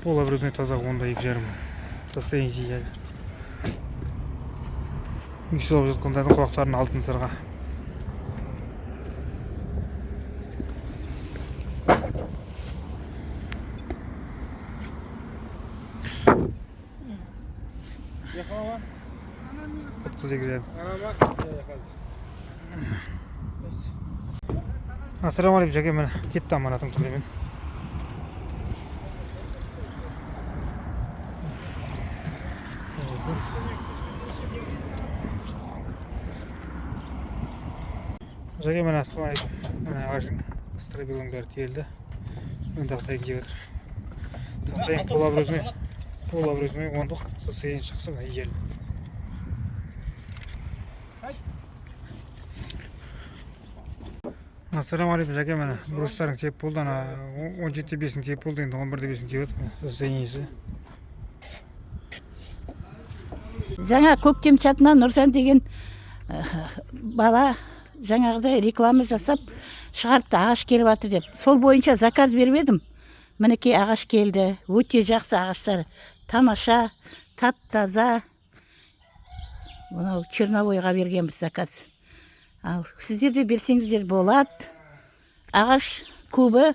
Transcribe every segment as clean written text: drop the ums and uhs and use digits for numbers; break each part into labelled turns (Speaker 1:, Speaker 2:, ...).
Speaker 1: Полуобрезной таза 10,2 мың. Состояние идеально. Үй салып жатқандардың құлақтарына алтын сырға. 32,5. Ассалаумағалейкум, жәке, міне кетті аманатың түгелімен. Жәке, міне, ассалаумағалейкум. Міне ағашың стропилың бәрі тиелді. Міне тақтайын тиіп жатыр. Тақтайын полуобрезной ондық, состояние жақсы, мына идеально. Ассалаумағалейкум, жәке, міне брустарың тиеп болды, ана 17,5-ің тиеп болды, енді 11,5-ің тиіп жатыр, міне состояниесі.
Speaker 2: Жаңа көктем сатынан Нұржан деген бала жаңағыдай реклама жасап шығарыпты, ағаш келіп жатыр деп. Сол бойынша заказ беріп едім. Мінекей, ағаш келді. Өте жақсы ағаштар. Тамаша, тап таза. Мынау черновойға бергенбіз заказ. Ал сіздер де берсеңіздер болады. Ағаш көбі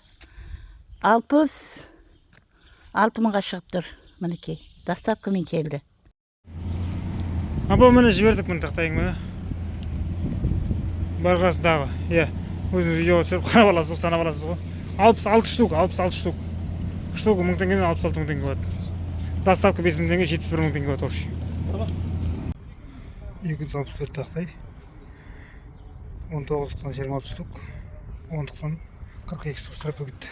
Speaker 2: 66 мыңға шығып тұр. Мінекей, доставкамен келді.
Speaker 1: Апа, міне жібердік, міне тақтайың, міне. Барғасын тағы, иә, өзіңіз видеоға түсіріп қарап аласыз ғой, санап аласыз ғой. 66 штук, 66 штук. Штука 1000 теңгеден 66 мың теңге болады. Доставка 5000 теңге, 71 мың теңге болады общий. 264 тақтай. 19-дықтан 26 штук. 10-дықтан 42 штук стропил кетті.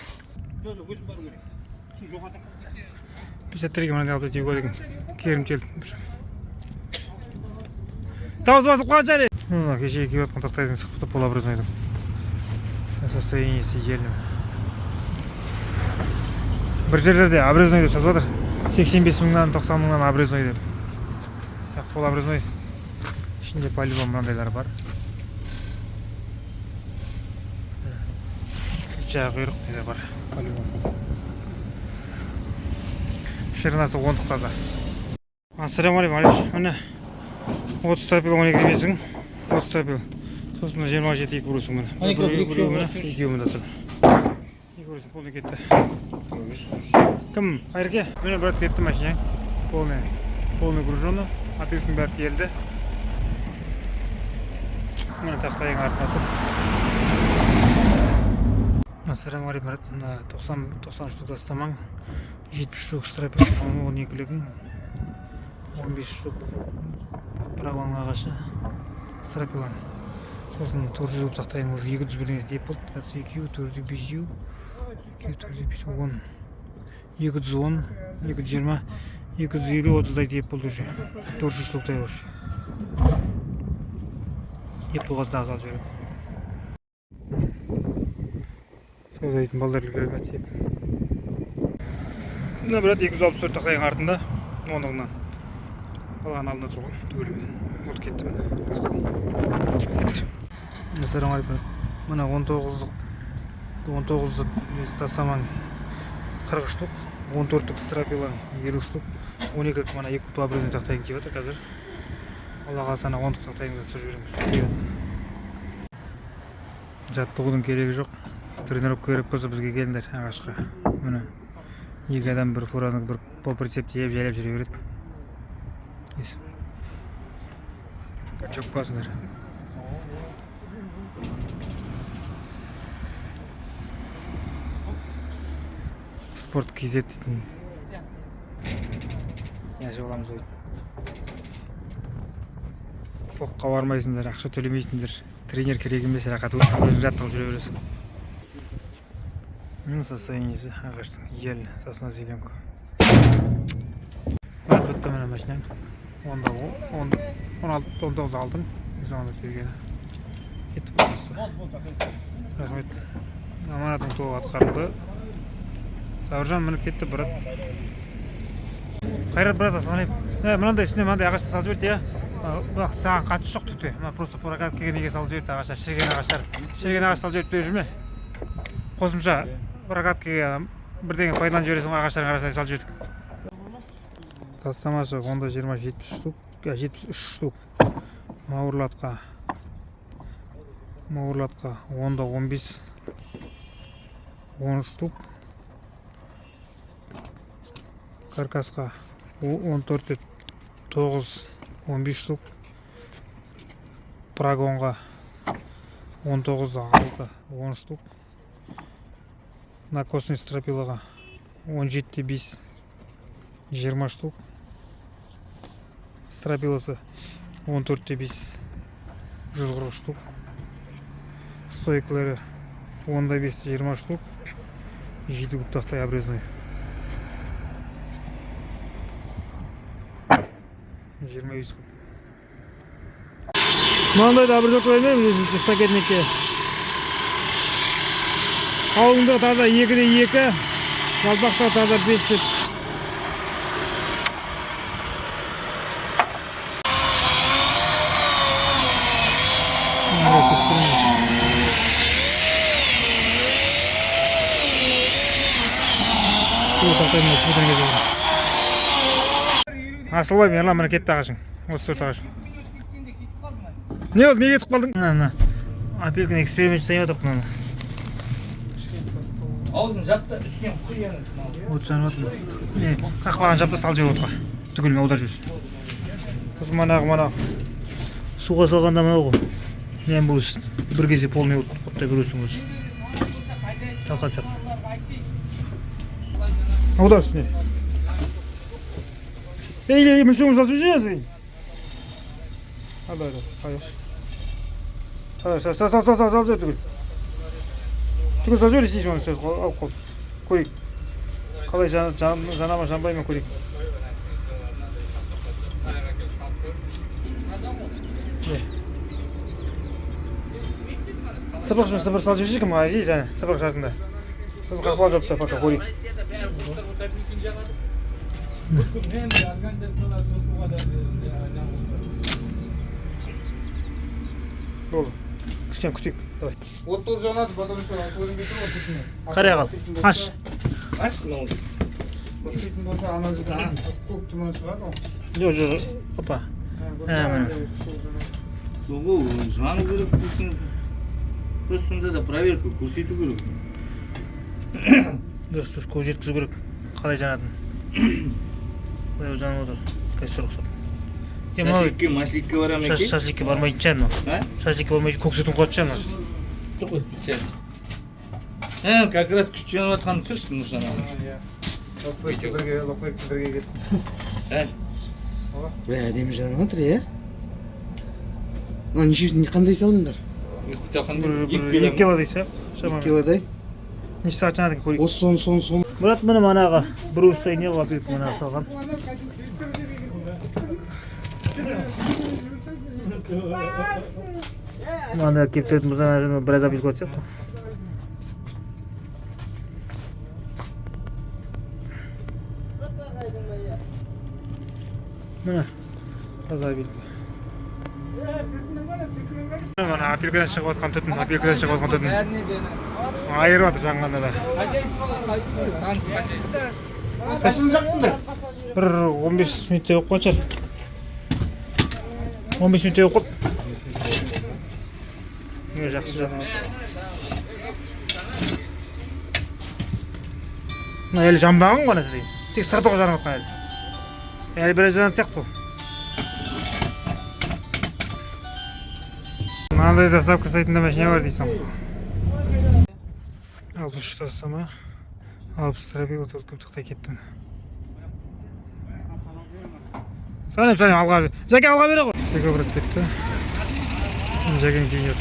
Speaker 1: 53-ге мынандай алты деуге деген. Керім келді. Дауыс басып қанша не? Мына кеше киіп жатқан тақтайдың шығып тұр полуобрезныйдың. Состояниесі идеально. Бір жерлерде обрезной деп жазып жатыр. 85 мыңнан, 90 мыңнан обрезной деп. Бірақ полуобрезной ішінде по-любому мынандайлар бар. Жағы құйрық не бар по-любому. Ширинасы ондық таза. Ассалаумағалейкум, Алиш. Міне 30 стропил 12 емесің. 30 стропил. Сосын 27 екі брусың міне.
Speaker 3: 12
Speaker 1: Біреуі
Speaker 3: бір
Speaker 1: біреуі міне,
Speaker 3: екеуі
Speaker 1: екеуі мында тұр. Екі брусың полный кетті. Кім? Қайырке? Міне, брат, кетті машина. Полный груженный. Опилкінің бәрі тиелді. Міне тақтайың артында тұр. Ассалаумағалейкум, брат. Мына 90 90 штук тастамаң. 70 штук стропил, 12-лігің. 15 штук прогон ағашы стропилан. Сосын 400 болып тақтайын уже 200 бірдеңесі деп болды. Қазір екеу, төртеу, бесеу, екеу, төртеу, бесеу, 10. 210, 220, 250, 30-дай деп болды уже. 400 штуктай уже. Деп болғасын тағы салып жіберемін. Сауда дейтін балдар үлгере деп. Мына, брат, 264 тақтайың артында, ондығынан. Қалған алдында тұр ғой, түгелімен. Болды, кетті міне. Басталды. Кеттік. Ассалаумағалейкум. Мына 19-дық 19-ды тастамаң 40 штук, 14-тік стропилаң 50 штук, 12-лік мына екі куб обрезной тақтайың тиіп жатыр қазір. Алла қаласа, ана 10-дық тақтайыңды түсіріп жібереміз. Жаттығудың керегі жоқ. Тренировка керек болса, бізге келіңдер ағашқа. Міне екі адам бір фураны бір полприцеп тиеп жайлап жүре береді. Качок қыласыңдар. Спорт KZ дейтін. Я аламыз ғой. ФОК-қа бармайсыңдар, ақша төлемейсіңдер. Тренер керек емес, рахат өзің жаттығып жүре бересің. Ну, состояниесі ағаштың идеально, сосна зеленка. Брат, бітті міне машинаң. Онда он, 16, 19 алдым. Біз оны тергені. Кетіп қалды. Рахмет. Аманатың толық атқарылды. Сабыржан, мініп кетті, брат. Қайрат, брат, ассалаумағалейкум. Мынандай үстіне мынандай ағаштар салып жіберді, иә. Бірақ саған қатысы жоқ түкте. Мына просто прокатке неге салып жіберді ағаштар, шіріген ағаштар. Шіріген ағаш салып жіберіп беріп жүрме. Қосымша прокаткаға Бірдеңе пайдаланып жібересің ғой, ағаштардың арасына салып жібердік. Тастамасы 10-да 20, 70 штук, 73 штук. Мауырлатқа 10-да 15, 10 штук. Каркасқа 14-те 9, 15 штук. Прогонға 19-да 6, 10 штук. Накосный стропилаға 17-те 5, 20 штук. Стропиласы 14-те 5, 140 штук. Стойкалары 10-да 5, 20 штук. 7 куб тақтай обрезной. 25 куб. Мынандай да обрезок қоймаймын штакетникке. Қалыңдығы таза 2-де 2, жалпақтығы таза 5 деп. Асылбай, Мерлан, міне кетті ағашың. 34 ағаш. Не болды, неге кетіп қалдың? Мына, мына. Опилканы эксперимент жасайын жатырмық мынаны.
Speaker 3: Аузын жап та, үстінен құй енді.
Speaker 1: От жанып жатыр. Не, қақпағын жап та салып жібер отқа. Түгелімен аударып жібер. Сосын манағы суға салғанда мынау ғой. Не бұл бір кезде полный от оттай көресің өзі. Талқан сияқты. Аудар үстіне. Ей, ей, мүшеңді салып жібересің. Алда, алда, сал, сал, сал, сал, сал, сал, жібер түгел. Түгел салып жібер, істейсің оны, сен алып қол. Көрейік. Қалай жана ма, жанбай ма, көрейік. Не? Сыпырғышпен сыпырып салып жіберші кім, Азиз, әне, сыпырғыш артында. Сосын қақпағын жауып таста, пока көрейік.
Speaker 3: Россияда бәрі орыстар болса, екен жағады.
Speaker 1: Болды. Кішкене күтейік. Давай.
Speaker 4: От тоже жанады, потому что көрінбей тұр ғой түтіні.
Speaker 1: Қарай қал. Аш.
Speaker 3: Аш мынау.
Speaker 4: Істейтін болса, ана жерде көк тұман шығады ғой.
Speaker 1: Жоқ, жоқ, опа.
Speaker 4: Ә,
Speaker 1: Ә, міне.
Speaker 3: Сол ғой, жану керек дейсің. Просто сонда да проверка көрсету керек.
Speaker 1: Дұрыс, дұрыс, көз жеткізу керек. Қалай жанатынын. Былай жанып отыр. Костер ұқсап. Е, мынау
Speaker 3: Шашликке, машликке бара ма екен?
Speaker 1: Шашликке бармайтын шығар мынау.
Speaker 3: А?
Speaker 1: Шашликке бармай көк сүтін құлататын шығар мынау.
Speaker 3: Жоқ қой специально. Ә, как раз күшті жанып жатқанын түсірші, Нұржан аға.
Speaker 4: Иә. Лоқпекті бірге, лоқпекті бірге кетсін.
Speaker 3: Ә,
Speaker 5: Бля, әдемі жанып жатыр, иә? Мына нешесін, қандай салдыңдар?
Speaker 3: Екі
Speaker 1: Бір,
Speaker 3: екі
Speaker 1: бір,
Speaker 3: кило.
Speaker 1: 2 килодай сияқты.
Speaker 5: 2
Speaker 1: Шамамен.
Speaker 5: Килодай?
Speaker 1: Неше сағат жанады екен, көрейік.
Speaker 5: Осы сон, сон, сон.
Speaker 1: Мұрат, міне манағы бір уыстай не ғой, опилка манағы салған. Мынандай кептіретін болсаң, әзір біраз опилка от сияқты. Міне таза опилка. Мына опилкадан шығып жатқан түтін, опилкадан шығып жатқан түтін.
Speaker 3: Бәріне де.
Speaker 1: Айырып жатыр жанғанда да.
Speaker 3: Хозяйство, таныс хозяйство.
Speaker 5: Қашан жақтыңдар?
Speaker 1: Бір 15 минуттай болып қалған шығар. 15 минуттай болып қалды. Міне, жақсы жанып жатыр. Мына әлі жанбаған ғой анасы деген. Тек сырты ғой жанып жатқан әлі. Әлі біраз жанатын сияқты ғой. Мынандай доставка жасайтын да машина бар дейсің ғой. 63 тастама. 60 стропила, 4 куб тақтай кеттім. Сәлем, сәлем, алға. Жәке, алға бере ғой. Жәке, брат кетті. Жәкең кейін.